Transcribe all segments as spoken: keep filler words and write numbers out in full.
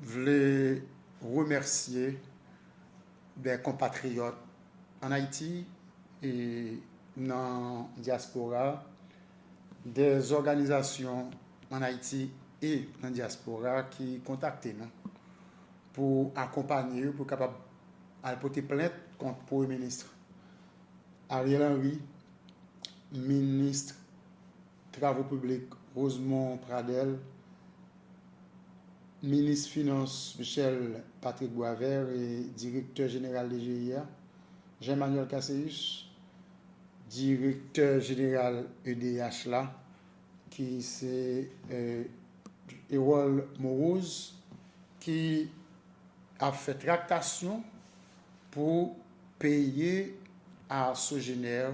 vle remèsye dè konpatriyòt ann Ayiti e nan dyaspora, dè òganizasyon ann Ayiti e nan dyaspora ki kontakte nou pou akonpanye yo, pou kapab al pote plent kont Premye Minis Ariel Henry, Minis Travo Piblik Rosemond Pradel, Minis Finans Michel Patrick Boisvert e Direktè Jeneral D G I a, Jean Emmanuel Casséus, Direktè Jeneral E D H la, ki se, eh, Erol Morose, ki ap fè traktasyon pou peye a Sogener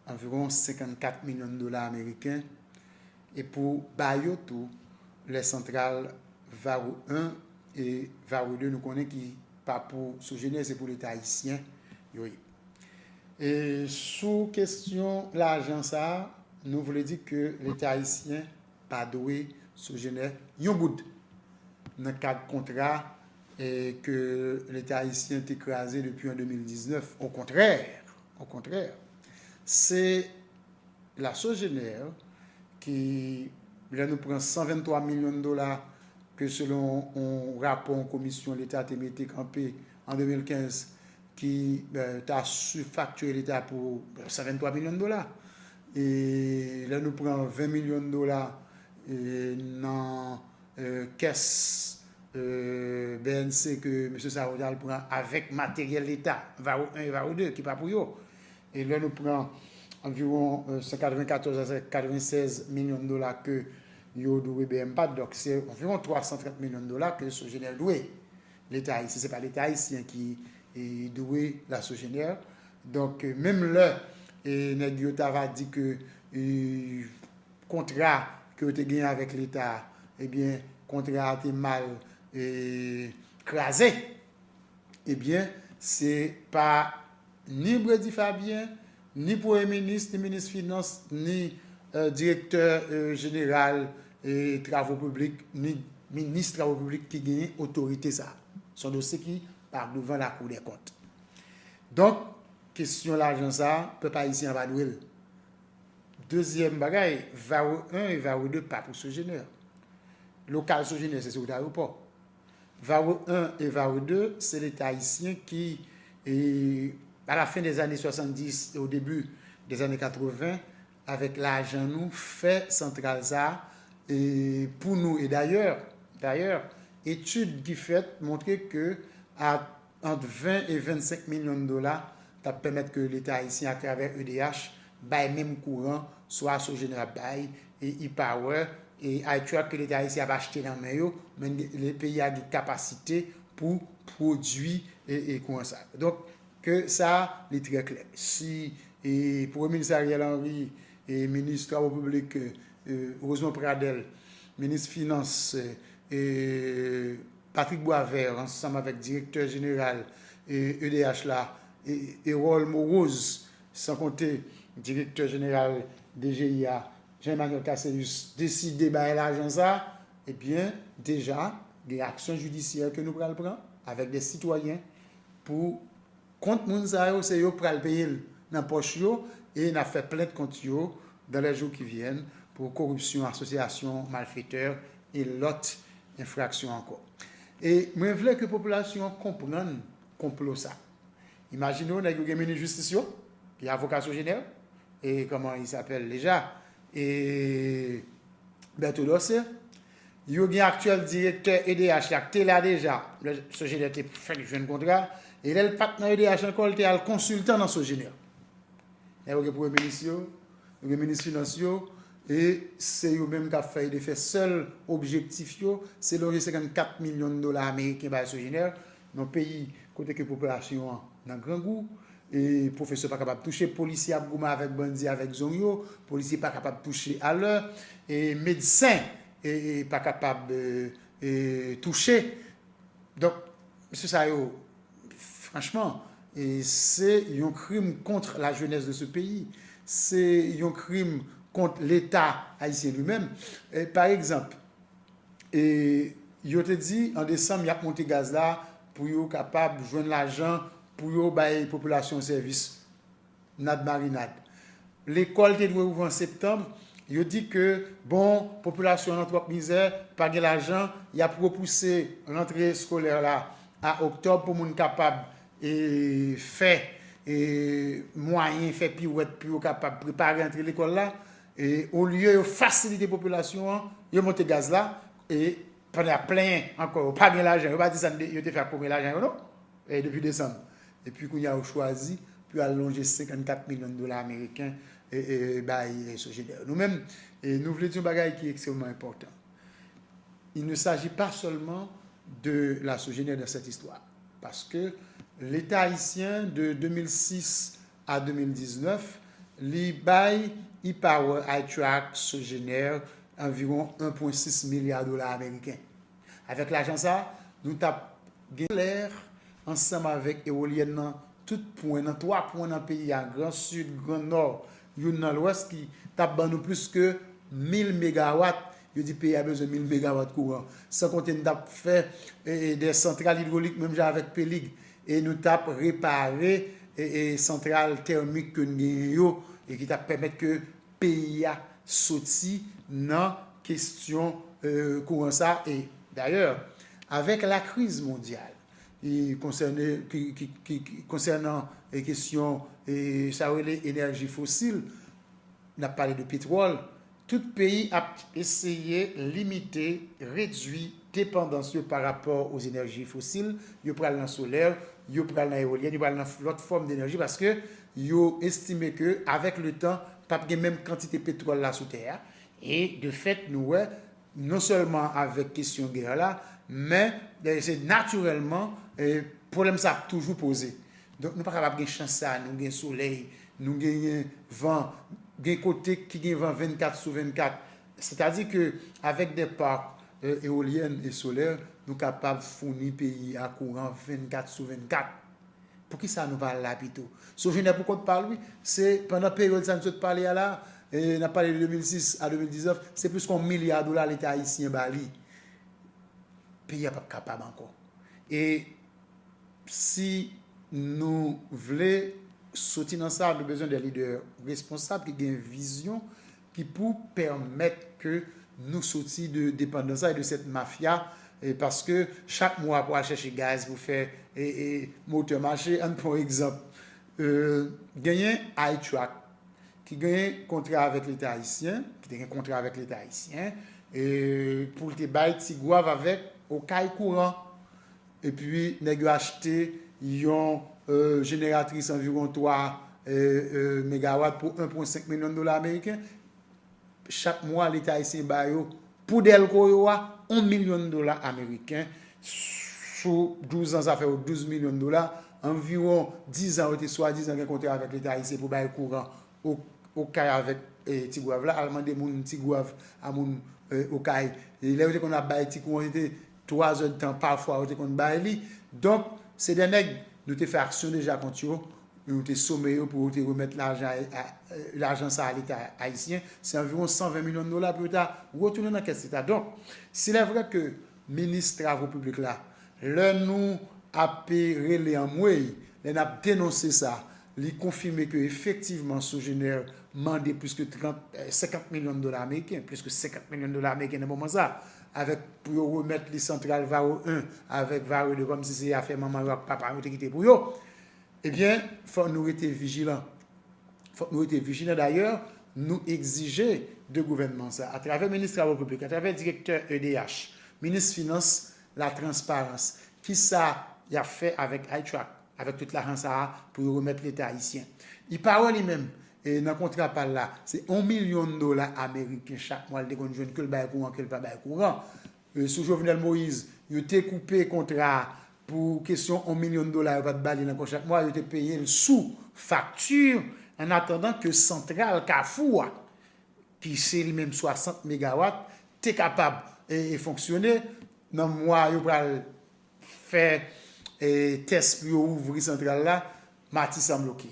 anviwon senkannkat milyon dola ameriken e pou ba yo tou lè santral Varreux un e Varreux deux, nou konnen ki pa pou Sogener, se pou Leta ayisyen yo ye. E sou kesyon lajan sa a, nou vle di ke Leta ayisyen pa dwe Sogener yon goud nan kad kontra, e, ke Leta ayisyen te kraze depi an de mil diznèf. Okontrè, okontrè, se la Sogener ki, lè nou pran san venntwa milyon dola ke selon yon rapò yon komisyon Leta te mete kanpe an de mil kenz, ki, eh, ta sifaktire Leta pou san venntwa milyon dola. E lè nou pran ven milyon dola, eh, nan, eh, kès, eh, B N C ke mesye sa yo t al pran avèk materyèl Leta, Varreux un e Varreux deux, ki pa pou yo. E lè nou pran anviwon, eh, san katrevenkatòz a san katrevennsèz milyon dola ke yo dwe B M pat, donk se anviwon twa san trant milyon dola ke Sogener dwe Leta ayisyen. Se pa Leta ayisyen ki, e, dwe la Sogener. Donk, e, menm lè, e, nèg yo ta va di ke, e, kontra ke yo te genyen avèk Leta, ebyen, kontra a te mal, e, kraze, ebyen, se pa ni Brady Fabien, ni Premye Minis, ni Minis Finans, ni, eh, Direktè, eh, Jeneral, eh, Travo Piblik, ni Minis Travo Piblik ki genyen otorite sa a. Se yon dosye ki pa devan Lakou dè Kont. Donk, kesyon lajan sa a, pèp ayisyen an pa dwe l. Dezyèm bagay, Varreux un e Varreux deux pa pou Sogener. Lokal Sogener, se sou wout ayewopò. Varreux un e Varreux deux, se Leta ayisyen ki, e, à la fin des années soixante-dix et au début des années quatre-vingts, avèk lajan nou, fè santral sa a, e, pou nou. E dayè, dayè, etid ki fèt montre ke a, ant ven e vennsenk milyon dola t ap pèmèt ke Leta ayisyen, atravè E D H, bay menm kouran, swa Sogener ap bay, e, e-Power, e iTruck ke Leta ayisyen ap achte nan men yo, men le peyi a gen kapasite pou pwodui, e, e kouran sa. Donk, ke sa, li trè klè. Si, e, Premye Minis Ariel Henry, e, Minis Travo Piblik, e, Rosemond Pradel, Minis Finans, e, Patrick Boisvert, ansanm avèk Direktè Jeneral, e, E D H la, e, Erol Morose, san konte Direktè Jeneral D G I a, Jean Emmanuel Casséus, deside bay lajan sa, ebyen, deja, gen aksyon jidisyè ke nou pral pran avèk de sitwayen pou kont moun sa yo, se yo k pral peye l nan pòch yo, e n ap fè plent kont yo dans les jours qui viennent pou koripsyon, asosyasyon malfetè e lòt enfraksyon ankò. E mwen vle ke popilasyon an konprann konplo sa. Imajine w, nèg yo gen minis jistis yo, ki avoka Sogener, e comment il s'appelle déjà, e Berto Dorcé. Yo gen aktyèl direktè E D H la, ki te la deja, lè Sogener te fèk jwenn kontra, e lè l pa t nan E D H ankò, l te al konsiltan nan Sogener. Nèg yo gen premye minis yo, yo gen minis finans yo, e se yo menm k ap fè E D F. Sèl objektif yo, se lonje senkannkat milyon dola ameriken bay Sogener, nan peyi kote ke popilasyon an nan grangou, e pwofesè pa kapab touche, polisye ap goumen avèk bandi, avèk zong yo, polisye pa kapab touche alè, e medsen, e, e pa kapab, e, e touche. Donk, mesye sa yo, franchman, e se yon krim kont la jeunesse de ce pays. Se yon krim kont Leta ayisyen li menm. E, pa egzanp, e, Yo te di an desanm y ap monte gaz la pou yo kapab jwenn lajan pou yo bay popilasyon sèvis. Nad marinad. Lekòl te dwe ouvri an septanm. Yo di ke, bon, popilasyon an nan twòp mizè, pa gen lajan, y ap repouse rantre eskolè la a oktòb pou moun kapab e, fè e, mwayen, fè piwèt pou yo kapab prepare antre lekòl la. E, olye yo fasilite popilasyon an, yo monte gaz la, e pandan y ap plenyen ankò, yo pa gen lajan, yo pa di sa yo te fè ak premye lajan yo, non. E, depi desanm. Epi kounye a, yo chwazi pou yo al lonje senkannkat milyon dola ameriken e, e, bay e, Sogener. Nou menm, e, nou vle di yon bagay ki ekstrèmman enpòtan. Il ne s'agit pas seulement de la Sogener dans cette histoire. Parce que l'État haïtien de deux mille six à deux mille dix-neuf, li bay e-Power, iTrack, Sogener anviwon un point six milya dola ameriken. Avèk lajan sa, nou t ap gen solè ansanm avèk ewolyèn nan tout pwen, nan twa pwen nan peyi a, Gran Sid, Gran Nò, youn nan Lwès, ki t ap ban nou plis ke mil megawat. Yo di peyi a bezwen mil megawat kouran. San konte n t ap fè e, e, de santral idwolik menm jan avèk Pelig. E nou t ap repare e, e, santral tèmik ke n genyen yo e ki t ap pèmèt ke peyi a soti nan kesyon e, kouran sa. E dayè, avèk lakriz mondyal e konsène, ki, ki, ki, ki, konsènan e, kesyon e, sa yo rele enèji fosil, n ap pale de petwòl, tout peyi ap eseye limite, redui depandans yo pa rapò o enèji fosil, yo pral nan solè, yo pral nan ewolyèn, yo pral nan lòt fòm denèji, paske yo estime ke avèk letan, p ap gen menm kantite petwòl la sou tè a. E de fèt, nou wè, non sèlman avèk kesyon gè la, men e, se natirèlman e, pwoblèm sa ap toujou poze. Donk, nou pa kapab gen chans sa, nou gen solèy, nou genyen van, gen kote ki gen van vennkat sou vennkat. Sètadi ke avèk de park e, ewolyèn e solè, nou kapab founi peyi a kouran vennkat sou vennkat. Poukisa nou pa al la pito? Sogener pou kont pa l, wi, se pandan peryòd sa n sot pale a la, e, n ap pale de de mil sis a de mil diznèf, se plis ke yon milya dola Leta ayisyen ba li. Peyi a p ap kapab ankò. E si nou vle soti nan sa, nou bezwen de lidè responsab ki gen vizyon, ki pou pèmèt ke nou soti de depandans sa e de sèt mafya, e paske chak mwa pou al chèche gaz pou fè e, e, motè mache, ann pran yon egzanp. E, genyen iTrack ki genyen kontra avèk Leta ayisyen, ki te gen kontra avèk Leta ayisyen, e, pou l te bay Tigwav avèk Okay kouran. Epi, nèg yo achte yon e, jeneratris anviwon twa e, e, megawat pou un point cinq milyon dola ameriken. Chak mwa, Leta ayisyen ba yo, pou dèlko yo a, yon milyon dola ameriken. Sou douz an, sa fè yo douz milyon dola. Anviwon diz an, yo te swadizan gen kontra avèk Leta ayisyen pou bay kouran o, Okay avèk e, Tigwav la. Al mande moun Tigwav a moun e, Okay. E lè yo te konn ap bay ti kouran, se te twa zè de tan pafwa yo te konn bay li. Donk, se de nèg nou te fè aksyon deja kont yo, nou te some yo pou yo te remèt lajan, a, a, lajan sa a Leta ayisyen. Se anviwon san ven milyon dola pou yo ta retounen nan kès Leta. Donk, s'il est vrai ke minis travo piblik la, lè nou ap rele anmwey, lè n ap denonse sa, li konfime ke efektivman Sogener mande plis ke trant, e, senkant milyon dola ameriken, plis ke senkant milyon dola ameriken nan moman sa, avèk pou yo remèt li santral Varreux un avèk Varreux deux, kòmsi se afè manman yo ak papa yo te kite pou yo. Ebyen, fòk nou rete vijilan. Fòk nou rete vijilan. Dayè, nou egzije de gouvènman sa, atravè minis travo piblik, atravè direktè E D H, minis finans, latransparans. Kisa y ap fè avèk iTrack, avèk tout lajan sa a pou yo remèt Leta ayisyen? E pa wè li menm, e, nan kontra pa l la, se yon milyon dola ameriken chak mwa l te konn jwenn, ke l bay kouran, ke l pa bay kouran. E, sou Jovenel Moïse, yo te koupe kontra a pou kesyon yon milyon dola yo pa t ba li nan kò chak mwa, yo te peye l sou fakti, an atandan ke santral Kafou a, ki se li menm swasant megawat, te kapab e, e, fonksyone. Nan mwa yo pral fè e, tès pou yo ouvri santral la, Matisan bloke.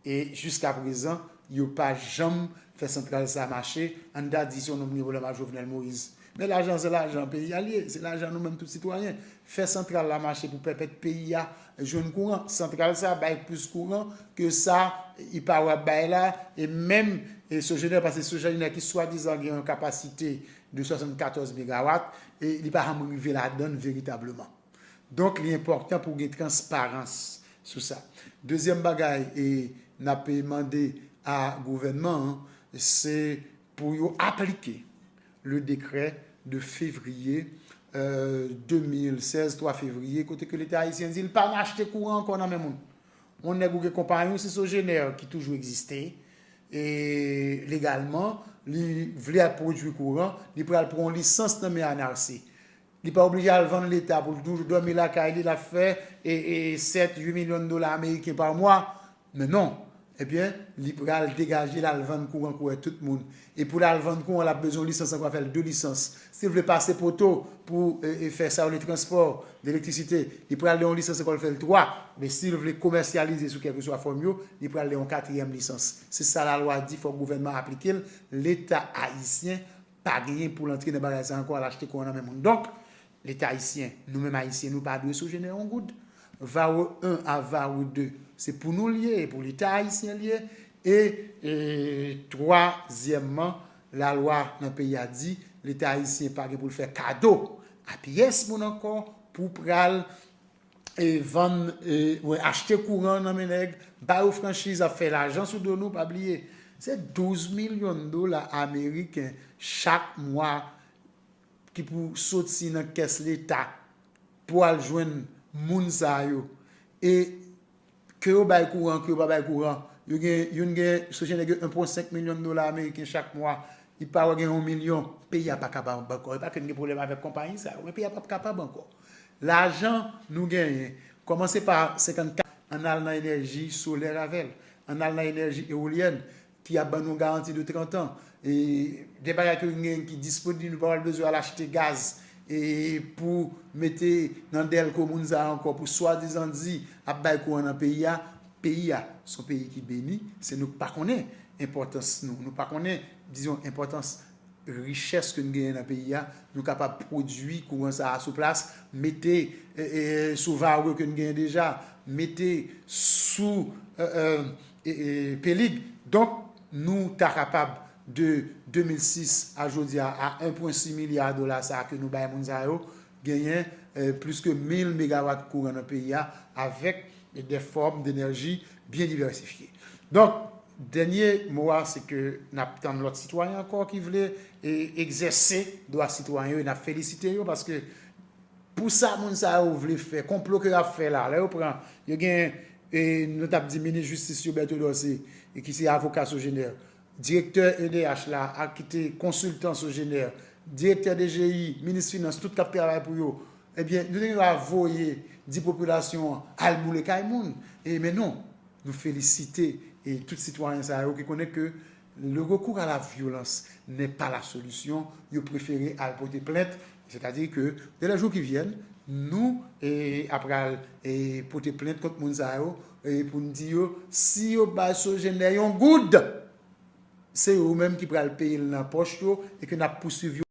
E jiskaprezan, yo pa janm fè santral sa mache. Ann ta di se yon nonm gen pwoblèm ak Jovenel Moïse. Men lajan se lajan peyi a l ye, se lajan nou menm tout sitwayen. Fè santral la mache pou pèmèt peyi a jwenn kouran. Santral sa bay plis kouran ke sa IPAWO ap bay la, e menm e Sogener, paske Sogener ki swadizan gen yon kapasite de swasannkatòz megawat, e li pa janm rive ladan l veritableman. Donk, li enpòtan pou gen transparans sou sa. Dezyèm bagay e n ap mande a gouvènman an, se pou yo aplike le décret de février, euh, de mil sèz, twa fevriye, kote ke Leta ayisyen di l pa nan achte kouran ankò nan men moun. Yon nèg ou gen konpayi w, se Sogener ki toujou egziste, e legalman, li vle al pwodui kouran, li pral pran yon lisans nan men ANRC. Li pa oblije al vann Leta pou l toujou dòmi lakay li, l ap fè e, e, sèt, uit milyon dola ameriken pa mwa. Men non. Ebyen, li pral degaje l al vann kouran kouwè tout moun. E pou l al vann kouran, l ap bezwen yon lisans ankò, fè l de lisans. Si l vle pase poto pou e, e, fè sa yo le transpò, de elektrisite, li pral de yon lisans ankò, l fè l twa. Men si l vle komèsyalize sou kèlkeswa fòm yo, li pral de yon katriyèm lisans. Se sa lalwa di, fòk gouvènman aplike l. Leta ayisyen pa genyen pou l antre nan bagay sa ankò, al achte kouran nan men moun. Donk, Leta ayisyen, nou menm ayisyen, nou pa dwe Sogener yon goud. Varo en a Varo de, se pou nou l ye, e pou Leta ayisyen l ye. E, e twazyèmman, lalwa nan peyi a di, Leta ayisyen pa gen pou l fè kado a pyès moun ankò pou pral e vann, e, wè, achte kouran nan men nèg, ba yo franchiz, ap fè lajan sou do nou, pa bliye. Se douz milyon dola ameriken chak mwa ki pou soti nan kès Leta pou al jwenn moun sa yo. E ke yo bay kouran, ke yo pa bay kouran, yo gen, youn gen, Sogener gen en pwen senk milyon dola ameriken chak mwa, IPAWO gen yon milyon, peyi a pa kapab ankò. E pa ke n gen pwoblèm avèk konpayi sa yo, men peyi a p ap kapab ankò. Lajan nou genyen, kòmanse pa senkannkat, ann al nan enèji solè avè l, ann al nan enèji ewolyèn ki ap ban nou garanti de trant an. E de bagay ke nou genyen ki disponib, nou pa pral bezwen al achte gaz e pou mete nan dèlko moun sa a ankò pou swadizan di ap bay kouran nan peyi a. Peyi a se yon peyi ki beni, se nou k pa konnen enpòtans nou, nou pa konnen, dizon, enpòtans richès ke n genyen nan peyi a, nou kapab pwodui kouran sa a sou plas, mete e, e, sou vare ke n genyen deja, mete sou e, e, e, pelig. Donk, nou ta kapab de de mil sis a jodi a, a en pwen sis milya dola sa a ke nou bay moun sa yo, genyen e, plis ke mil megawat kouran nan peyi a avèk de fòm denèji byen divèsifye. Donk, dènye mo a, se ke n ap tann lòt sitwayen ankò ki vle e, egzèse dwa sitwayen yo, e n ap felisite yo paske pou sa moun sa yo vle fè, konplo ke y ap fè la, lè yo pran, yo gen, e, nou t ap di minis jistis yo, Berto Dorcé, e ki se avoka Sogener, direktè E D H la, ak ki te konsiltan Sogener, direktè D G I, minis finans, tout k ap travay pou yo, ebyen, nou te gen dwa voye di popilasyon an al boule kay moun. E, men non, nou felisite e tout sitwayen sa yo ki konnen ke le recours à la violence n'est pas la solution, yo prefere al pote plent, sètadi ke de lè jou ki vyen, nou e, apral e, pote plent kont moun sa yo e, pou n di yo, si yo bay Sogener yon goud, se yo menm ki pral peye l nan pòch yo e ke n ap pouswiv yo.